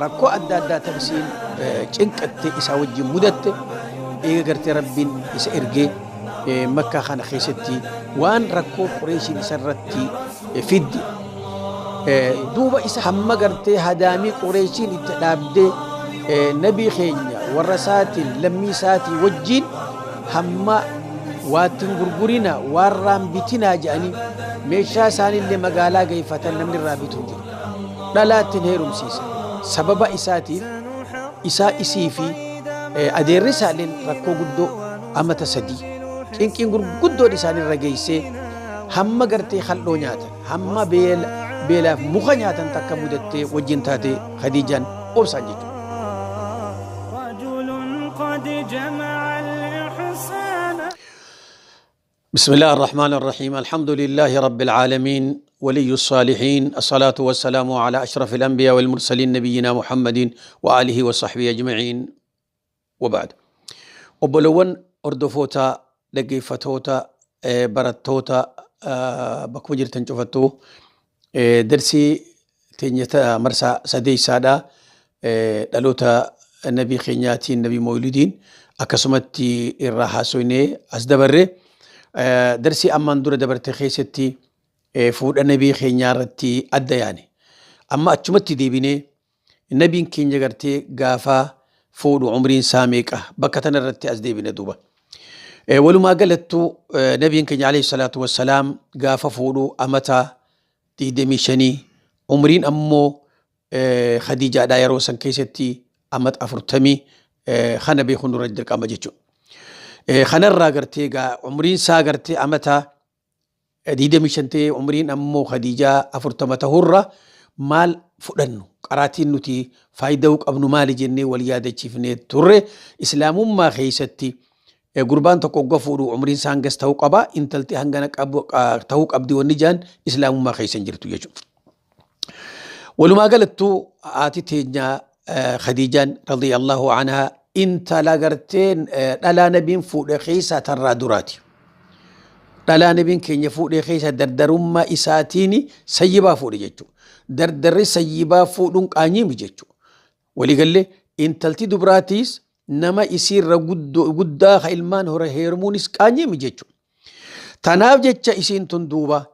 Rakkoo adda addaa tan isiin cinqatte isaa wajjin mudatte eega gartee Rabbiin isa ergee Makkaa kana keessatti waan rakkoo Qureeshiin isarratti fidde duuba isa hamma gartee hadaamii Qureeshiin itti dhaabdee nabii keenya warra isaatiin lammii isaatii wajjiin hamma waattiin gurgurina waarraan bitinaa jedhanii meeshaa isaanillee magaalaa geeffatan namni irraa bitu hin jiru. Dhalaa ittiin heerumsiisa. Sababa isaatiif isaa isii fi adeerri isaalleen rakkoo guddoo amata 3 cinqiin gurguddoon isaanirra geessee hamma gartee kal'oo nyaatan hamma beelaaf muka nyaatan takka mudattee wajjin taate Khadiijaan obsaan jechuudha. رجل قد جمع الإحسان. بسم الله الرحمن الرحيم، الحمد لله رب العالمين، ولي الصالحين، الصلاة والسلام على أشرف الأنبياء والمرسلين، نبينا محمد وآله وصحبه أجمعين، وبعد. Obbolowwan hordofoota, dhaggeeffatoota, barattoota, bakkuma jirtan cufattuu, darsii teenyata marsaa sadeessaadha. Dhaloota nabii keenyaatiin, nabii Moolidiin akkasumatti irraa haasoynee as dabarre. Darsii ammaan dura dabarte keessatti fuudha nabii keenyaa irratti adda yaane. Amma achumatti deebinee nabiin keenya gartee gaafa fuudhu umriin isaa meeqa, bakka tana irratti as deebine duuba. Walumaa galattuu nabiin keenya alayhi salaatu wassalaam gaafa fuudhu amata 25, umriin ammoo Khadiijaadhaa yeroo san keessatti amata 40 kana beekuun nurra dirqama jechuudha. Kanarraa gartee egaa umriin isaa gartee amata 25 ta'ee umriin ammoo Khadiijaa 40 ta'urra maal fudhannu, qaraatiin nuti faayidaa qabnu maali jennee wal yaadachiifnee turre. Islaamummaa keessatti gurbaan tokko hogga fuudhu umriin isaa hangas ta'uu qaba, intalti hangana ta'uu qabdi wanni jaan islaamummaa keessa hin jirtu jechuudha. Walumaa galattuu haati teenya Khadiijaan radiyallahu anhaa intala gartee dhalaa nabiin fuudhe keessaa tarraa duraati. Dhalaa nabiin keenya fuudhe keessa dardarummaa isaatiin sayyibaa fuudhe jechuudha. Dardarri sayyibaa fuudhuun qaanyiimi jechuudha. Waliigallee intalti dubraatiis nama isiirra guddaa ka ilmaan hora heerumuunis qaanyiimi jechuudha. Tanaaf jecha isiin tun duuba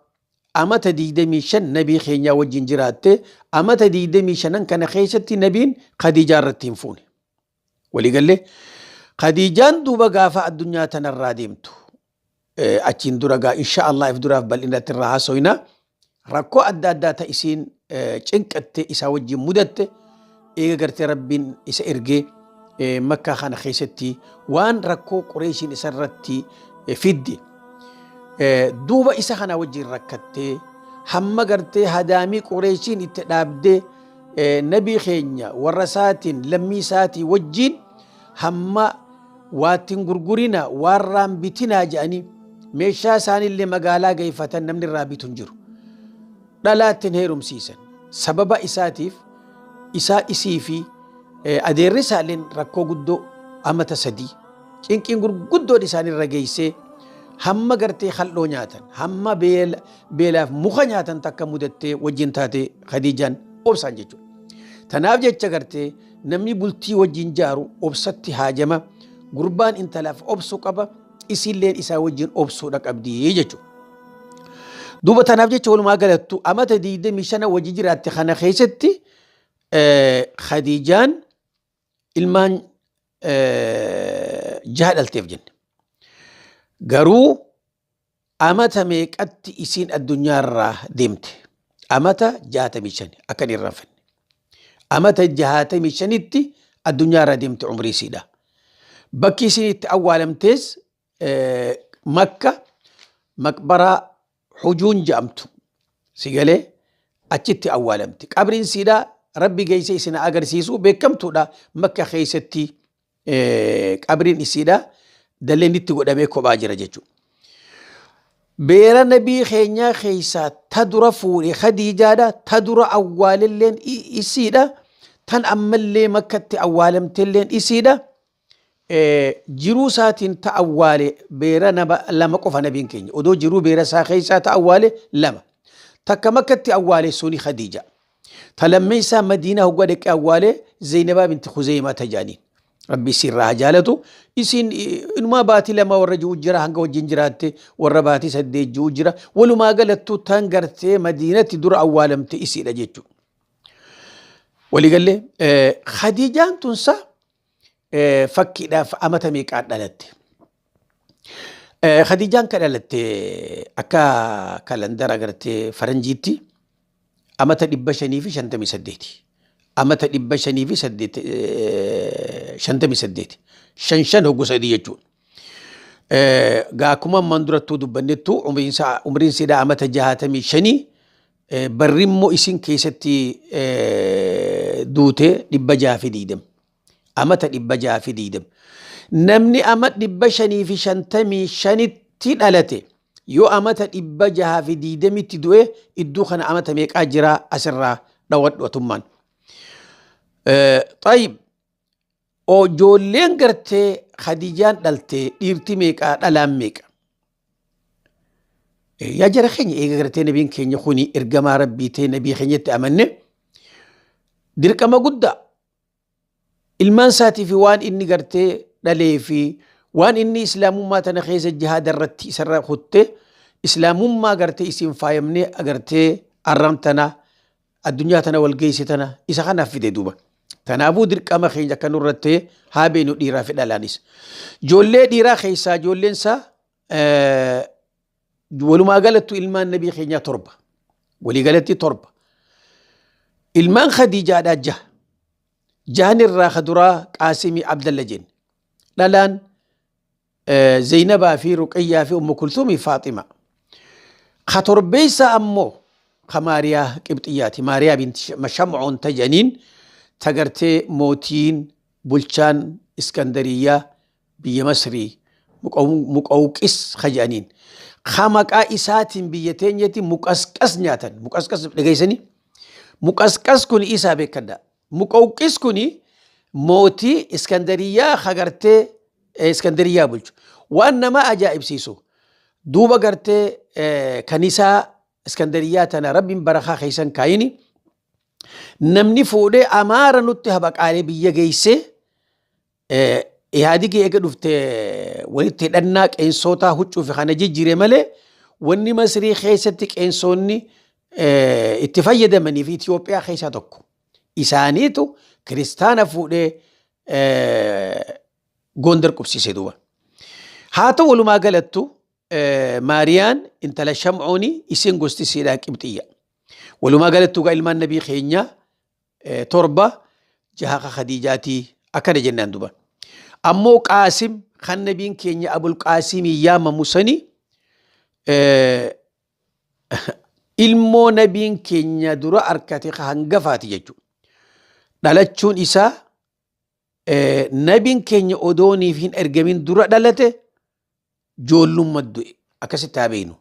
amata 25 nabii keenyaa wajjin jiraatte. Amata 25 kana keessatti nabiin Khadiijaa irratti hin fuune. Waliigallee Khadiijaan duuba gaafa addunyaa tanarraa deemtu, achiin dura gaa insha Allah if duraaf bal'inatti irraa haasoyna, rakkoo adda addaa ta isiin cinqatte isaa wajjin mudatte eega gartee Rabbiin isa ergee Makkaa kana keessatti waan rakkoo Qureeshiin isarratti fidde duuba isa kana wajjin rakkattee hamma gartee hadaamii Qureeshiin itti dhaabdee nabii keenya warra isaatiin lammii isaatii wajjin hamma waattiin gurgurina waarraan bitinaa jedhanii meeshaa isaanillee magaalaa geeffatan namni irraa bitu hin jiru. Dhalaa ittiin heerumsiisan. Sababa isaatiif isaa isii fi adeerri isaalleen rakkoo guddoo amata 3 cinqiin gurguddoon isaanirra geessee hamma gartee kal'oo nyaatan hamma beelaaf muka nyaatan takka mudattee wajjin taate Khadiijaan obsaan jechuudha. Tanaaf jecha gartee namni bultii wajjin jaaru obsatti haajama, gurbaan intalaaf obsu qaba, isiilleen isaa wajjin obsuudha qabdi jechuudha. Duuba tanaaf jecha walumaa galattu amata 25 wajji jiraatte kana keessatti Khadiijaan ilmaan jaha dhalteef jenne. Garuu amata meeqatti isiin addunyaarraa deemte? Amata 65 akka hin irraanfanne. Amata 65tti addunyaarraa deemte umrii isiidha. Bakki isiin itti awwaalamtees Makka maqbaraa Hujuun jedhamtu si galee achitti awwaalamte. Qabriin siidhaa Rabbi geesse isin agarsiisu beekamtuudha, Makka keessatti qabriin isiidha dalleen itti godhamee kophaa jira jechuudha. Beera nabii keenyaa keessaa ta dura fuudhe Khadiijaadha, ta dura awwaalelleen isiidha, tan ammallee Makkatti awwaalamtelleen isiidha. Jiruu isaatiin ta awwaale beera lama qofa nabiin keenya. Odoo jiruu beera isaa keessaa ta awwaale lama. Takka Makkatti awwaale suni Khadiija. Ta lammeessaa Madiinaa hoggaa dhaqee awwaalee Zeynabaa binti Khuzeymaa tajaaniin. Rabbi isiin irraa haa jaalatu. Isiin inumaa baatii lama warra ji'u jira hanga wajjin jiraatte warra baatii saddeet ji'u jira. Walumaa galattuu tan gartee Madiinatti dura awwaalamte isiidha jechuudha. Waliigallee Khadiijaan tunsa fakkiidhaaf amata meeqaa dhalatte? Khadiijaan ka dhalatte akka kalandara gartee faranjiitti amata 558. Amata 558. Shan shan hoggu sadii jechuudha. Gaa akkuma ammaan durattuu dubbannettu umriin isiidhaa amata 65, barri immoo isin keessatti duute 620. Amata 620. Namni ama 555tti dhalate yoo amata 620tti du'e, iddoo kana amata meeqaa jira? Asirraa dhawadhu atummaan. Xayyib, ijoolleen gartee Khadijaan dhalte dhiirti meeqaa, dhalaan meeqa? Yaa jara keenya, eega gartee nabiin keenya kuni ergamaa rabbii ta'e, nabii keenyatti amanne, dirqama guddaa ilmaan isaatii fi waan inni gartee dhalee fi waan inni islaamummaa tana keessa jihaada irratti isarra kutte, islaamummaa gartee isin faayamnee agartee arram tana addunyaa tana wal geesse tana isa kanaaf fide duuba. Kanaafuu dirqama keenya akka nurratti haa beenu dhiiraa fi dhalaanis. Ijoollee dhiiraa keessaa ijoolleen isaa walumaa galattu ilmaan nabii keenyaa torba. Walii galatti torba. Ilmaan Khadiijaadhaa jaha. Jahan irraa ka duraa Qaasimii Abdalla jenne. Dhalaan Zeynabaa fi Ruqayyaa fi Ummu Kulthumii Faaxima. Ka torbeessaa ammoo ka Maariyaa Qibxiyyaati. Maariyaa binti Shamcoon tajaniin tagartee mootiin bulchaan Iskandariyyaa biyya Masrii Muqawqis ka jedhaniin. Ka maqaa isaatiin biyya teenyatti muqasqas nyaatan. Muqasqas dhageessanii? Muqasqas kun isaa beekadha. Muqawqis kun mootii Iskandariyyaa ka gartee Iskandariyyaa bulchu. Waan nama ajaa'ibsiisu duuba gartee kanisaa Iskandariyyaa tana rabbiin barakaa keessan kaayini namni fuudhee Amaara nutti habaqaalee biyya geessee. Ihaadigii eega dhufte walitti hidhannaa qeensootaa huccuu fi kana jijjiire malee, wanni Masrii keessatti qeensoonni itti fayyadamanii fi Itoophiyaa keessaa tokko. Isaaniitu kiristaana fuudhee Gondar qubsiise duuba. Haa ta'u, walumaa galattu Maariyaan intala Sham'ooni, isiin gosti isiidhaa Qibxiyya. Walumaa galattu gaa ilmaan nabii keenyaa torba, jaha ka Khadiijaatii akkana jennaan duba. Ammoo Qaasim kan nabiin keenya Abul Qaasimii yaamamu sani ilmoo nabiin keenya dura arkate ka hangafaati jechuudha. Dhalachuun isaa nabiin keenya odooniif hin ergamin dura dhalate, joollumma du'e. Akkasitti haa beeknu.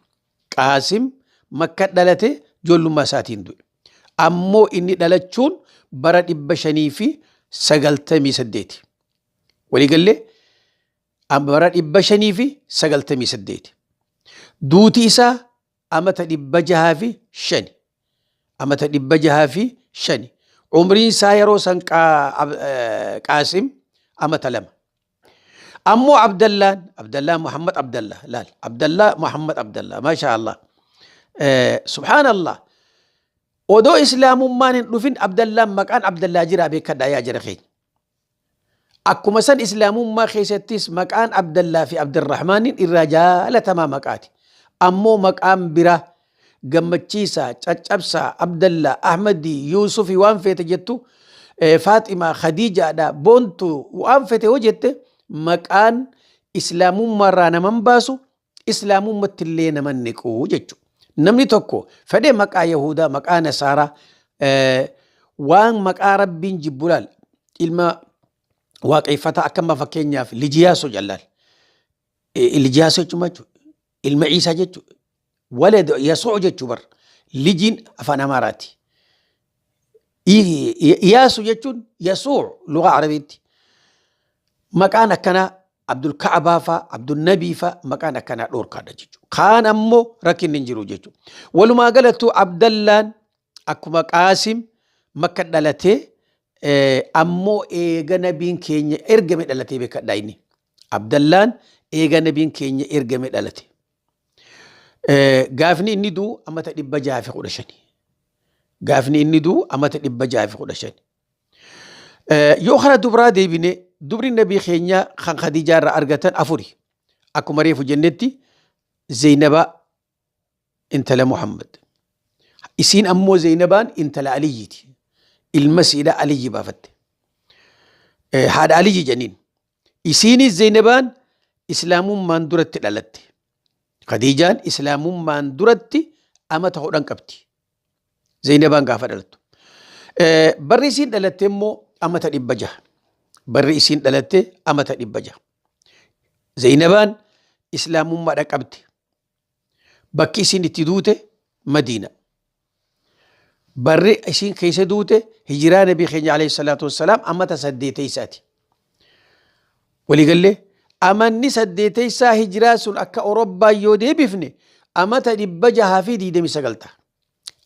Qaasim Makka dhalate, joollummaa isaatiin du'e. Ammoo inni dhalachuun bara 598. Waliigallee bara 598. Duuti isaa amata 605. Amata 605. Umriin isaa yeroo san Qaasim amata 2. Ammoo Abdallaan, Abdallaa Muhammad Abdallah, laal, Abdallaa Muhammad Abdallah, maasha Allah. Subhaanallah. Odoo islaamummaan hin dhufin Abdallaan maqaan Abdallaa jiraa, beekadhaa yaa jara keenya. Akkuma san islaamummaa keessattis maqaan Abdallaa fi Abdirrahmaaniin irraa jaalatamaa maqaati. Ammoo maqaan biraa Gammachiisaa, Caccabsaa, Abdallaa, Ahmadii, Yuusufii waan feete jettu, Faaximaa, Khadiijaadha, Boontuu waan feete yoo jette, maqaan islaamummaarraa naman baasu, islaamummatti illee naman niqu jechuudha. Namni tokko fedhee maqaa Yahudaa, maqaa Nasaaraa, waan maqaa Rabbiin jibbu laal, ilma waaqeffataa akka amma fakkeenyaaf Lijiyaasoo jallaal. Lijiyaasoo jechuun maal jechuudha? Ilma Iisaa jechuudha. Walad Yasuu jechuu bar. Lijiin afaan Amaaraati. Iyaasu jechuun Yasuu lugaa Arabiitti. Maqaan akkanaa Abdul Ka'abaa faa, Abdul Nabii faa maqaan akkanaa dhoorkaadha jechuudha. Kaan ammoo rakkinni hin jiru jechuudha. Walumaa galattuu Abdallaan akkuma Qaasim Makka dhalatee, ammoo eega nabiin keenya ergame dhalatee beekadhaa inni. Abdallaan eega nabiin keenya ergame dhalate. Gaafni inni du'u amata 615. Gaafni inni du'u amata 615. Yoo kana dubraa deebine, dubri nabii keenya kan Khadiijaa irraa argatan afuri. Akkuma reefu jennetti, Zeynabaa intala Muhammad. Isiin ammoo Zeynabaan intala Aliyyiiti. Ilma siidha Aliyyi baafatte. Haadha Aliyyi jedhaniin. Isiinis Zeynabaan Islaamummaan duratti dhalatte. Khadiijaan Islaamummaan duratti amata 10 qabdi. Zeynabaan gaafa dhalattu. Barri isiin dhalatte immoo amata 600. Barri isiin dhalatte amata 600. Zeynabaan Islaamummaa qabdi. Bakki isiin itti duute Madiina. Barri isiin keessa duute hijiraa nabii keenya alayhi salaatu wassalaam amata saddeeteysaati. Waliigallee amanni saddeeteysaa hijiraa sun akka Orobbaa yoo deebifne amata 629 ta'a.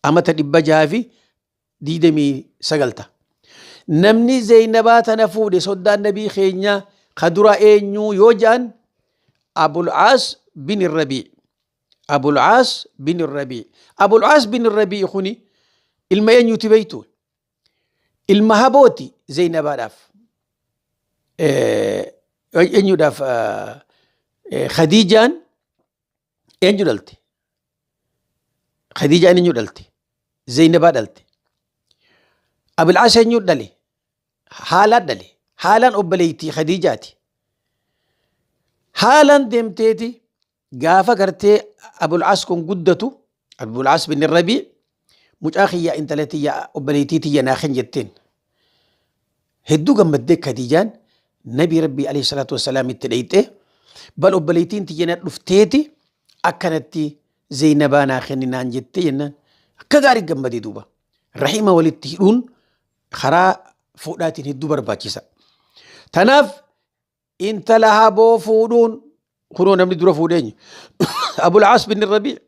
Amata 629 ta'a. Namni Zeynabaa tana fuudhe, soddaan nabii keenyaa ka dura eenyuu yoo jedhan, Abulcaas bin Rabii. Abulcaas bin Rabii. Abulcaas bin Rabii kuni ilma eenyuuti beektu? Ilma habooti Zeynabaadhaaf. Eenyuudhaaf? Khadiijaan eenyu dhalte? Khadiijaan eenyu dhalte? Zeynabaa dhalte. Abulcaas eenyu dhale? Haalaan dhale. Haalaan obboleettii Khadiijaati. Haalaan deemteeti gaafa gartee Abulcaas kun guddatu, Abulcaas bin Rabii, mucaa kiyya intala tiyya obboleettii tiyya naa kenni jetteen. Hedduu gammaddee Khadiijaan nabii Rabbii alayhi salaatu wassalaam itti dhayxee, bal obboleettiin tiyya na dhufteeti akkanatti Zeynabaa naa kenni naan jettee jennaan akka gaarii gammadee duuba. Rahima walitti hidhuun karaa fuudhaatiin hedduu barbaachisa. Tanaaf intala haboo fuudhuun kunoo namni dura fuudhe eenyu? Abulcaas bin Rabii.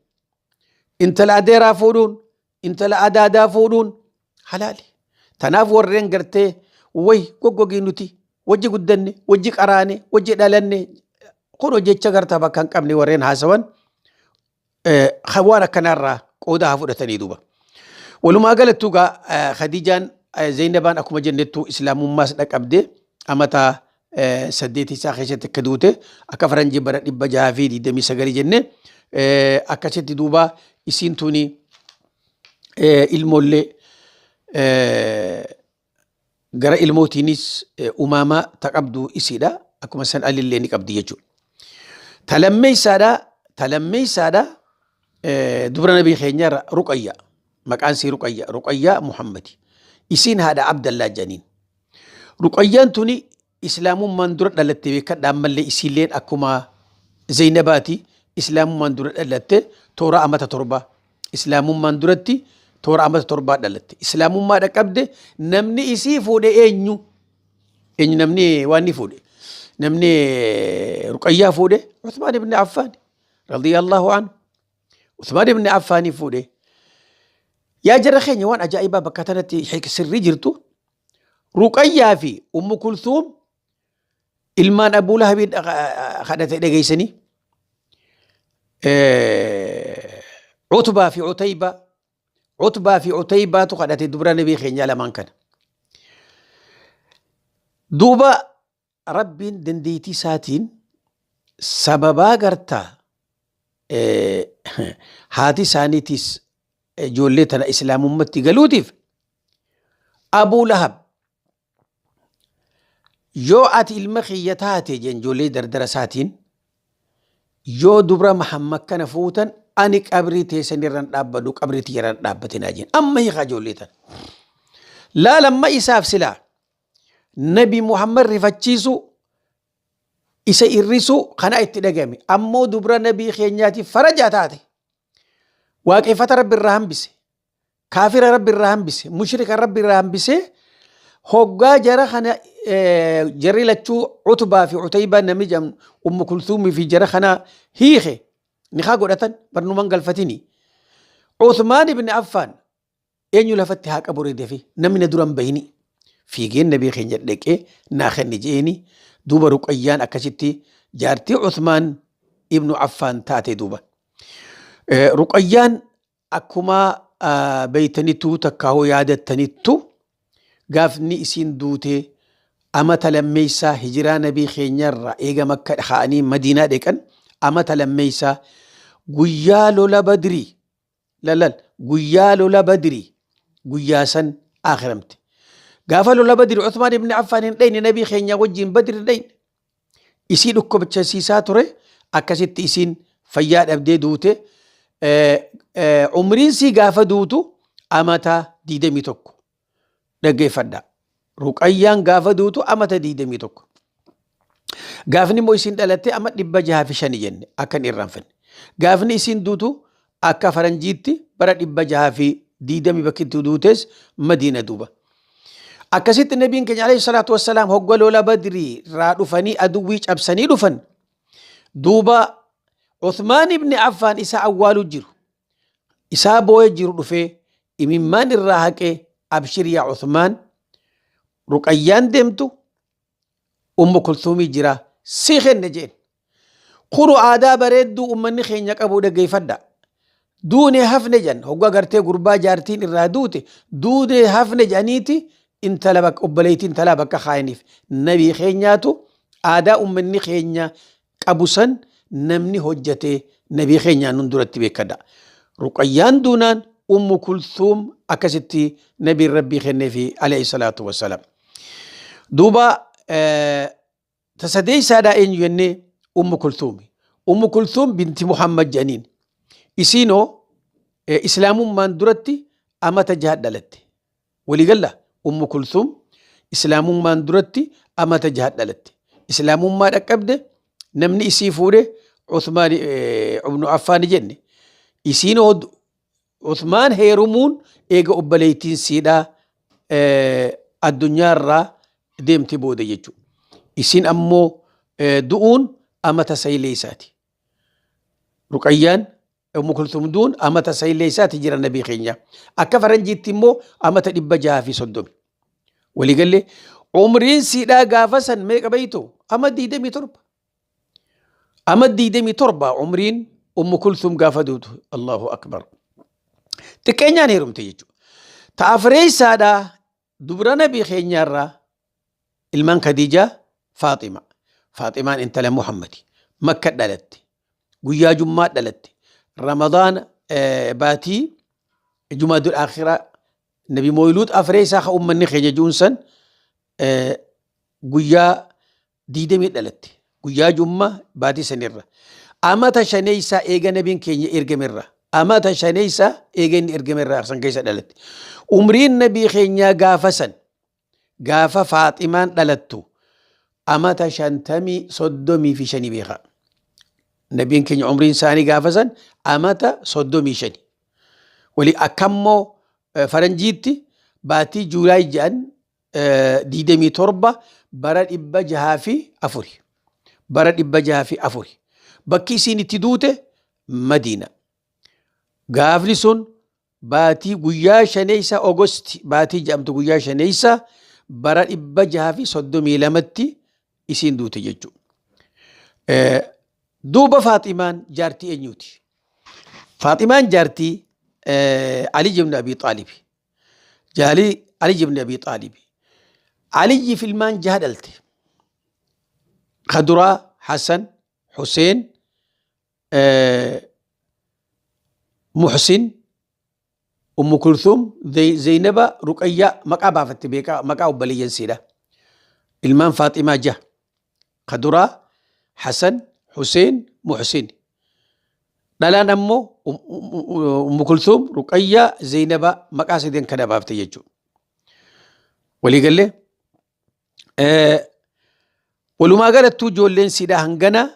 Intala adeeraa fuudhuun, intala adaadaa fuudhuun halaali. Tanaaf warreen gartee way goggogii nuti wajji guddanne, wajji qaraane, wajji dhalanne kun jecha gartaa bakka hin qabne warreen haasawan waan akkanaarraa qooda haa fudhatanii duuba. Walumaa galattuu gaa Khadiijaan Zeynabaan akkuma jennettu islaamummaas dhaqabde, amata saddeet isaa keessatti akka duute akka faranjii bara 629 jenne akkasitti duuba. Isiin tuni ilmoollee gara ilmootiinis umaamaa ta qabdu isiidha, akkuma san alillee ni qabdi jechuudha. Ta lammeessaadha dubra nabii keenya Ruqayya, maqaan isii Ruqayya, Ruqayyaa Muhammadi. Isiin haadha Abdallaa jedhaniin. Ruqayyaan tuni islaamummaan dura dhalatte beekadha, ammallee isiilleen akkuma Zeynabaati islaamummaan dura dhalatte, toora amata 7. Islaamummaan duratti toora amata 7 dhalatte. Islaamummaa dhaqqabde. Namni isii fuudhe eenyu? Eenyu namni waan ni fuudhe? Namni Ruqayyaa fuudhe Uthmaan ibn Affaan radiyallahu anhu. Uthmaan ibn Affaanii fuudhe. Yaa jara keenya, waan ajaa'ibaa bakka tanatti sirrii jirtu, Ruqayyaa fi Ummu Kulthuum ilmaan Abuu Lahabii kadhate dhageessanii, Utbaa fi Utaybaa, Utbaa fi Utaybaatu kadhate dubra nabii keenyaa lamaan kana. Duuba Rabbiin dandeettii isaatiin sababaa gartaa haati isaaniitiis ijoollee tana islaamummatti galuutiif, Abuu Lahab yoo ati ilma kiyya taate jeen ijoollee dardara isaatiin, yoo dubra Muhammad kana fuutan ani qabrii teessan irran dhaabbadhu, qabrii tiyya irran dhaabbatinaa jeen. Amma hiikaa ijoollee tana. Laal, amma isaaf silaa Nabi Muhammad rifachiisu, isa irrisu kana itti dhagame, ammoo dubra nabii keenyaatiif farajaa taate. Waaqeffata Rabbi irraa hambise, kaafira Rabbi irraa hambise, mushrika Rabbi irraa hambise. Hoggaa jara kana jarri lachuu Utbaa fi Utaybaa namni jedhamu Ummu Kulsuumii fi jara kana hiike nikaa godhatan barnuman galfatini. Uthmaan ibn Affaan Eenyu lafatti haa qaburee dafee namni na dura hin bahini. Fiigeen nabii keenya dhaqee naa kenni je'eeni. Duuba Ruqayyaan akkasitti jaartii Uthmaan ibnu Affaan taate duuba. Ruqayyaan akkuma beeytanittu takkaahuu yaadatanittu gaafni isiin duute amata lammeeysaa hijiraa nabii keenyarraa eega Makka ka'anii Madiinaa dheqan amata lammeeysaa guyyaa lola Badrii lalal guyyaa lola Badrii guyyaa san akhiramte. Gaafa lola Badrii Uthmaan ibn Affaan hin dheyne nabii keenya wajjin Badri hin dheyne. Isii dhukkubchasiisaa ture akkasitti isiin fayyaa dhabdee duute. Umriin sii gaafa duutu amata 21. Dhaggeeffadha. Ruqayyaan gaafa duutu amata 21. Gaafni immoo isiin dhalatte ama 605 jenne akka hin irraanfanne. Gaafni isiin duutu akka faranjiitti bara 620 bakki itti duutes Madiina duuba. Akkasitti nabiin keenya alayhi salaatu wassalaam hogga lola Badrii irraa dhufanii aduwwii cabsanii dhufan duuba Uthmaan ibn Affaan isa awwaalu jiru. Isaa boo'ee jiru dhufee imimmaan irraa haqee abshir yaa Uthmaan Ruqayyaan deemtu Ummu Kulthumii jira sii kenne jeen. Kunu aadaa bareedduu ummanni keenya qabu dhaggeeffadha. Duune hafne jedhan hoggaa gartee gurbaa jaartiin irraa duute duune hafne jedhaniiti intala bakka obboleettii intalaa bakka kaayaniif nabii keenyaatu aadaa ummanni keenya qabu san namni hojjate nabii keenyaan nun duratti beekadha. Ruqayyaan duunaan Ummu Kulthum akkasitti nabiin rabbii kenneefi alayhi salaatu wassalaam. Duuba ta sadeessaadhaa eenyu jennee Ummu Kulthuumi. Ummu Kulthuum binti Muhammad jedhaniin. Isiinoo islaamummaan duratti amata jaha dhalatte. Waliigalla Ummu Kulthuum islaamummaan duratti amata jaha dhalatte. Islaamummaa dhaqqabde namni isii fuudhe Uthmaan ibnu Affaan jenne. Isiinoo Uthmaan heerumuun eega obboleettiin siidhaa addunyaarraa deemte booda jechuudha. Isiin ammoo du'uun amata saylee isaati. Ruqayyaan Ummu Kulthum du'uun amata saylee isaati jira nabii keenya. Akka faranjiitti immoo amata 630. Waliigallee umriin siidhaa gaafa san meeqa beektu? Ama 27. Ama 27 umriin Ummu Kulthum gaafa duutu. Allahu Akbar. Xiqqeenyaan heerumte jechuudha. Ta afreessaadhaa dubra nabii keenyaarraa ilmaan Khadiijaa Faaxima. Faaximaan intala Muhammadi. Makka dhalatte. Guyyaa Jummaa dhalatte. Ramadaana baatii Jumaadul Akhiraa Nabi Mooyiluut afreessaa ka ummanni keenya juun san guyyaa diidamii dhalatte. Guyyaa Jummaa baatii sanirra. Amata shaneessaa eega nabiin keenya ergamerra. Amata shaneessaa eega inni ergamerra san keessa dhalatte. Umriin nabii keenyaa gaafa san gaafa Faaximaan dhalattu amata shantamii soddomii fi shanii beekaa. Nabiin keenya umriin isaanii gaafa san amata 35. Wali akkammoo faranjiitti baatii Juulaay jedhan 27 bara 604. Bara 604. Bakki isiin itti duute Madiina. Gaafni sun baatii guyyaa shaneessa Ogosti baatii jedhamtu guyyaa shaneessa bara 632tti isiin duute jechuudha. Duuba Faaximaan jaartii eenyuuti? Faaximaan jaartii Ali ibn Abi Xaalibi. Jaalii Ali ibn Abi Xaalibi. Aliyyiif ilmaan jaha dhalte. Ka duraa Hassan, Huseen, Muhsin, Ummu Kulthum, Zeynaba, Ruqayyaa maqaa baafatte beekaa maqaa obboleeyyan siidha. Ilmaan Faaximaa jaha. Ka duraa Hasan, Huseen, Muhsin. Dhalaan ammoo Ummu Kulthum, Ruqayyaa, Zeynaba maqaa sadeen kana baafte jechuudha. Waliigallee walumaa galattuu ijoolleen siidhaa hangana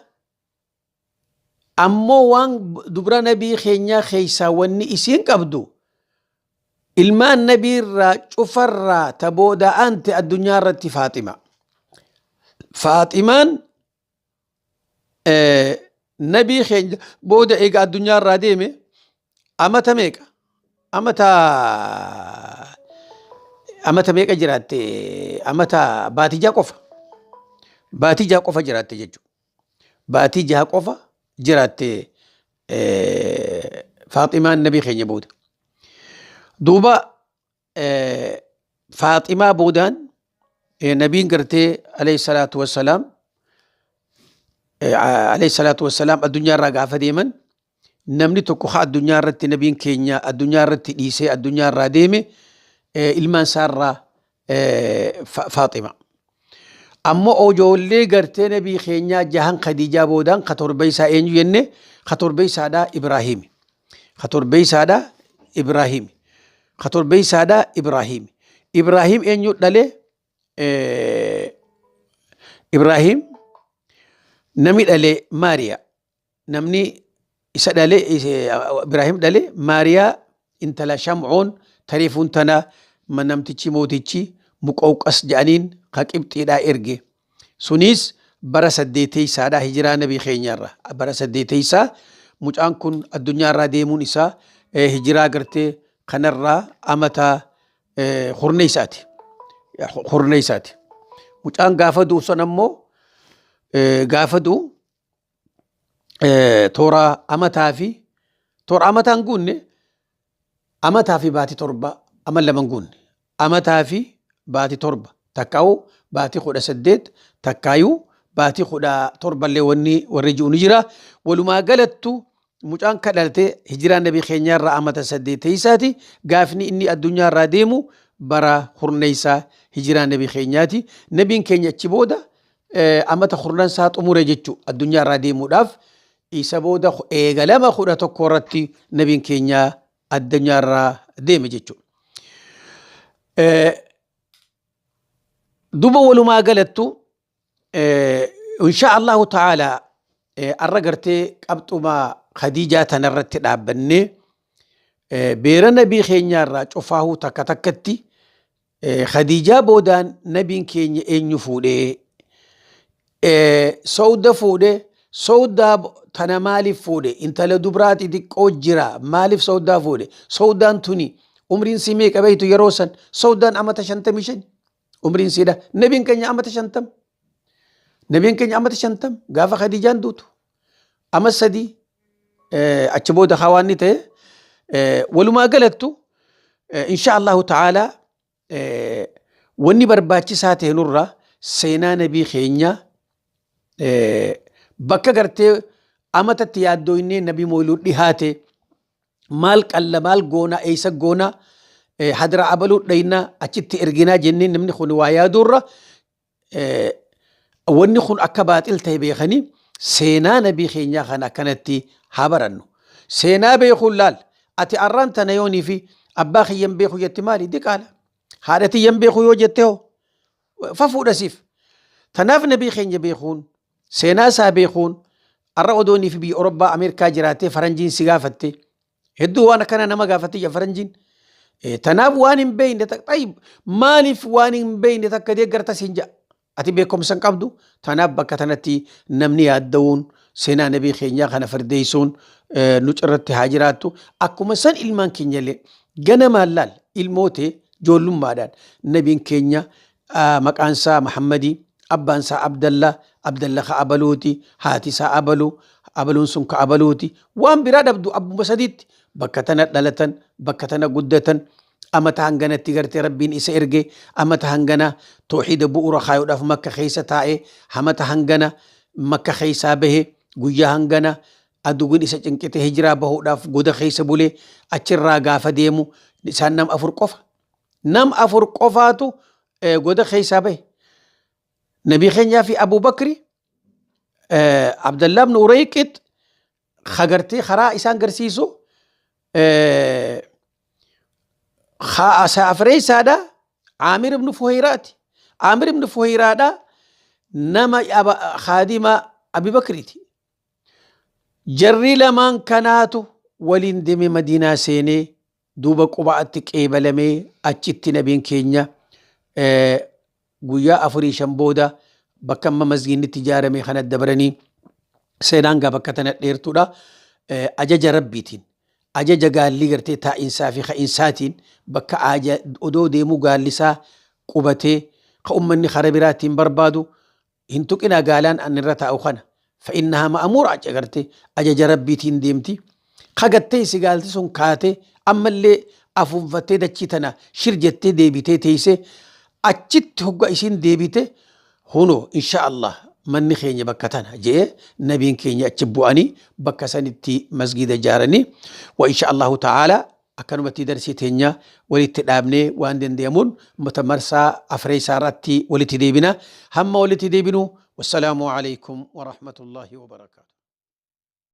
Ammoo waan dubra nabii keenyaa keessaa wanni isiin qabdu ilmaan nabii irraa cufarraa ta booda aante addunyaa irratti Faaxima. Faaximaan nabii keenya booda eega addunyaa irraa deeme amata meeqa? Amata amata meeqa jiraatte? Amata baatii 6 qofa. Baatii 6 qofa jiraatte jechuudha. Baatii 6 qofa jiraatte Faaximaan nabii keenya booda. Duuba Faaximaa boodaan nabiin gartee alayhi salaatu wassalaam alayhi salaatu wassalaam addunyaa irraa gaafa deeman namni tokko haa addunyaa irratti nabiin keenya addunyaa irratti dhiisee addunyaa irraa deeme ilmaan isaa irraa Faaxima. Ammoo ijoollee gartee nabii keenyaa jahan Khadiijaa boodaan ka torba isaa eenyu jenne? Ka torba isaadhaa Ibraahiimi. Ka torba isaadhaa Ibraahiimi. Ka torba isaadhaa Ibraahiimi. Ibraahiim eenyu dhale? Ibraahiim namni dhale Maariyaa. Namni isa dhale, Ibraahim dhale Maariyaa intala Sham'oon tariifuun tana namtichi mootichi Muqawqas jedhaniin ka Qibxiidhaa erge. Sunis bara saddeeteysaadha hijiraa nabii keenyaarra. Bara saddeeteysaa mucaan kun addunyaarraa deemuun isaa hijiraa gartee kanarraa amata hurneysaati. Hurneysaati. Mucaan gaafa du'u san ammoo gaafa du'u toora amataa fi toora amataa hin guunne, amataa fi baatii 7, ama 2 hin guunne, amataa fi baatii 7 takkaa'u baatii 18 takkaayuu baatii 17 illee wanni warri ji'u ni jira. Walumaa galattu mucaan ka dhalte hijiraa nabii keenyaa irraa amata saddeeteysaati. Gaafni inni addunyaa irraa deemu bara hurneysaa hijiraa nabii keenyaati. Nabiin keenya achi booda amata kurnan isaa xumure jechu addunyaa irraa deemuudhaaf. Isa booda eegalama 11 irratti nabiin keenya addunyaa irraa deeme jechuudha. Duba walumaa galattu insha Allahu ta'ala arra gartee qabxuma Khadiijaa tanarratti dhaabbannee beera nabii keenyaa irraa cufaahuu takka takkatti Khadiijaa boodaan nabiin keenya eenyu fuudhee? Sawda fuudhe. Sawdaa tana maaliif fuudhe? Intala dubraa xixiqqoo jira. Maaliif sawdaa fuudhe? Sawdaan tuni umriin sii meeqa beektu yeroo san? Sawdaan amata 55 umriin siidha. Nabiin keenya amata 50. Nabiin keenya amata 50 gaafa Khadiijaan duutu. Ama 3 achi booda hawaan ni ta'e. Walumaa galattu insha Allahu ta'ala wanni barbaachisaa ta'e nurra seenaa nabii keenya bakka gartee amatatti yaaddooynee nabii mooluu dhihaate maal qalla, maal goona, eessa goona, hadra abaluu dhayna, achitti erginaa jennee namni kun waa yaaduurra wanni kun akka baaxil ta'e beekanii seenaa nabii keenyaa kana akkanatti haa barannu. Seenaa beekuun laal ati arraan tana yoonii fi abbaa kiyyan beeku jette maali diqaala. Haadha tiyyan beeku yoo jette hoo fafuudha siif. Tanaaf nabii keenya beekuun, seenaa isaa beekuun, arra odoonii fi biyya Orobbaa Ameerikaa jiraattee faranjiin si gaafatte. Hedduu waan akkana nama gaafatiyya faranjiin. Tanaaf waan hin beekne xayyib maaliif waan hin beekne takka deeggarta siin ja'a. Ati beekumsa hin qabdu. Tanaaf bakka tanatti namni yaadda'uun seenaa nabii keenyaa kana fardeessuun nu cirratti haa jiraattu. Akkuma san ilmaan keenya illee ganamaan laal ilmootee ijoollummaadhaan nabiin keenya maqaan isaa Muhammadii, abbaan isaa Abdallah, Abdallah ka abaluuti, haati isaa abalu, abaluun sun ka abaluuti. Waan biraa dhabdu abbuma sadiitti bakka tana dhalatan, bakka tana guddatan, amata hanganatti gartee Rabbiin isa erge, amata hangana tooxiida bu'uura kaayuudhaaf Makka keessa taa'e, amata hangana Makka keessaa bahe, guyyaa hangana aduwwiin isa cinqite hijiraa bahuudhaaf goda keessa bule, achirraa gaafa deemu isaan nama afur qofa. Nam afur qofaatu goda keessaa bahe. Nabii keenyaa fi Abu Bakri, Abdallah ibn Urayqit kagartee karaa isaan garsiisu afreessaadha Aamir ibn Fuhayraati. Aamir ibn Fuhayraadha nama kaadima Abi Bakriiti. Jarri lamaan kanaatu waliin deeme Madiinaa seenee duuba Quba'atti qeebalamee achitti nabiin keenya guyyaa afurii shan booda bakka amma masgiinni itti ijaarame kana dabaranii. Seenaan gaa bakka tana dheertuudha. Ajaja Rabbiitiin. Ajaja gaalli gartee taa'insaa fi ka'insaatiin bakka odoo deemuu gaallisaa qubatee ka ummanni kara biraatiin barbaadu hin tuqinaa gaalaan an irra taa'u kana fa'innahaa ma'amuura achi agarte ajaja rabbiitiin deemti kagattee si gaalti sun kaate ammallee afuunfattee dachii tana shir jettee deebitee teeyse achitti hogga isiin deebite huno insha Allah manni keenya bakka tana jee nabiin keenya achi bu'anii bakka sanitti masgiida ijaaranii wa insha Allahu ta'ala. Akkanumatti darsii teenya walitti dhaabnee waan dandeemuun mata marsaa afreessaa irratti walitti deebina. Hamma walitti deebinu wassalaamu alaikum wa rahmatullahi wa barakaatu.